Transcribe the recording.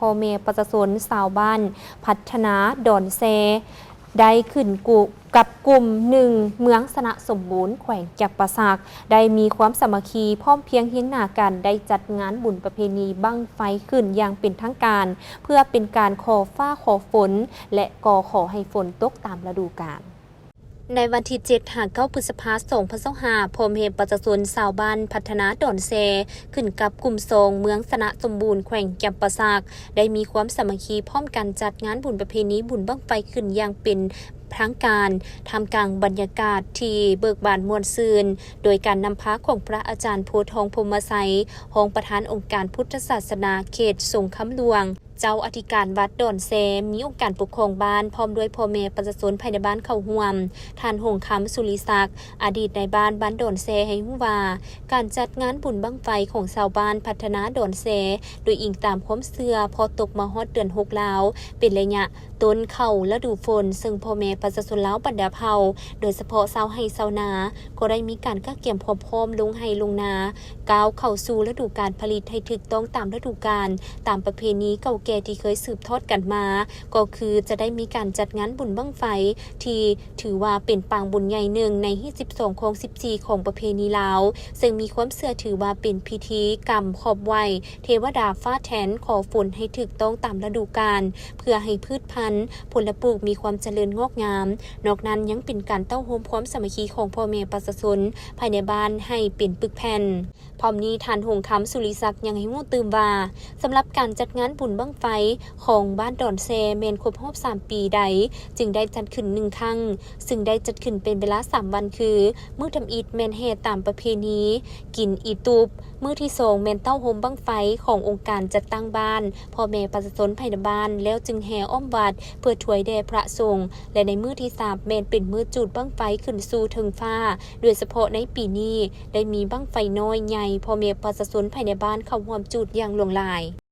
ພໍ່ແມ່ປະຊາຊົນຊາວບ້ານພັດທະນາດອນແຊ ໄດ້ຂຶ້ນກັບກຸ່ມໜຶ່ງ ເມືອງຊະນະສົມບູນ ແຂວງຈຳປາສັກ ໄດ້ມີຄວາມສາມັກຄີພ້ອມພຽງຮຽງໜ້າກັນ ໄດ້ຈັດງານບຸນປະເພນີບັ້ງໄຟຂຶ້ນຢ່າງເປັນທາງການ ເພື່ອເປັນການຂໍຟ້າຂໍຝົນ ແລະ ກໍຂໍໃຫ້ຝົນຕົກຕາມລະດູການ. ໃນວັນທີເຈັດຫາເກົ້າ ພຶດສະພາ ສອງພັນຊາວຫ້າ ພໍ່ແມ່ປະຊາຊົນຊາວບ້ານພັດທະນາດອນແຊ ຂຶ້ນກັບກຸ່ມສອງ ເມືອງຊະນະສົມບູນ ແຂວງຈຳປາສັກ ໄດ້ມີຄວາມສາມັກຄີພ້ອມກັນຈັດງານບຸນປະເພນີບຸນບັ້ງໄຟຂຶ້ນຢ່າງເປັນທາງການ ທ່າມກາງບັນຍາກາດທີ່ເບີກບານມ່ວນຊື່ນ ໂດຍການນຳພາຂອງພະອາຈານ ໂພທອງ ພົມມະໄຊ ຮອງປະທານອົງການພຸດທະສາສະໜາເຂດສົງຄາມຫຼວງ, ເຈົ້າອະທິການວັດດອນແຊ, ມີອົງການປົກຄອງບ້ານ ພ້ອມດ້ວຍພໍ່ແມ່ປະຊາຊົນພາຍໃນບ້ານເຂົ້າຮ່ວມ. ທ່ານ ຫົງຄຳ ສຸລິສັກ, ອະດີດນາຍບ້ານບ້ານດອນແຊ ໃຫ້ຮູ້ວ່າ ການຈັດງານບຸນບັ້ງໄຟຂອງຊາວບ້ານພັດທະນາດອນແຊ ໂດຍອີງຕາມຄວາມເຊື່ອ ພໍຕົກມາຮອດເດືອນຫົກແລ້ວ ເປັນໄລຍະຕົ້ນເຂົ້າລະດູຝົນ, ເຊິ່ງພໍ່ແມ່ປະຊາຊົນລາວບັນດາເຜົ່າ ໂດຍສະເພາະຊາວໄຮ່ຊາວນາ ກໍໄດ້ມີການກະກຽມຄວາມພ້ອມລົງໄຮ່ລົງນາ ກ້າວເຂົ້າສູ່ລະດູການຜະລິດໃຫ້ຖືກຕ້ອງຕາມລະດູການ, ຕາມປະເພນີເກົ່າແກ່ທີ່ເຄີຍສືບທອດກັນມາ ກໍຄືຈະໄດ້ມີການຈັດງານບຸນບັ້ງໄຟທີ່ຖືວ່າເປັນປາງບຸນໃຫຍ່ໜຶ່ງໃນຮີດສິບສອງຄອງສິບສີ່ຂອງປະເພນີລາວ, ເຊິ່ງມີຄວາມເຊື່ອຖືວ່າເປັນພິທີກຳຂອບໄຫວ້ເທວະດາຟ້າແທນ ຂໍຝົນໃຫ້ຖືກຕ້ອງຕາມລະດູການ ເພື່ອໃຫ້ພືດພັນ ຜົນລະປູກມີຄວາມຈະເລີນງອກງາມ. ນອກນັ້ນຍັງເປັນການເຕົ້າໂຮມຄວາມສາມັກຄີຂອງພໍ່ແມ່ປະຊາຊົນພາຍໃນບ້ານໃຫ້ເປັນປຶກແຜ່ນ. ພ້ອມນີ້ທ່ານ ຫົງຄຳ ສຸລິສັກ ຍັງໃຫ້ຮູ້ຕື່ມວ່າ ສຳລັບການຈັດງານບຸນບັ້ງໄຟຂອງບ້ານດອນແຊ ແມ່ນຄົບຮອບສາມປີໃດຈຶ່ງໄດ້ຈັດຂຶ້ນໜຶ່ງຄັ້ງ, ຊຶ່ງໄດ້ຈັດຂຶ້ນເປັນເວລາສາມວັນ ຄື ມື້ທຳອິດແມ່ນແຫ່ຕາມປະເພນີກິນອີຕູບ, ມື້ທີສອງແມ່ນເຕົ້າໂຮມບັ້ງໄຟຂອງອົງການຈັດຕັ້ງບ້ານ, ພໍ່ແມ່ປະຊາຊົນພາຍໃນບ້ານ ແລ້ວຈຶ່ງແຫ່ອ້ອມວັດເພື່ອຖວາຍແດ່ພະສົງ ແລະ ໃນມື້ທີສາມແມ່ນເປັນມື້ຈູດບັ້ງໄຟຂຶ້ນສູ່ເທິງຟ້າ. ໂດຍສະເພາະໃນປີນີ້ໄດ້ມີບັ້ງໄຟນ້ອຍໃຫຍ່ ພໍ່ແມ່ປະຊາຊົນພາຍໃນບ້ານເຂົ້າຮ່ວມຈູດຢ່າງຫຼວງຫຼາຍ.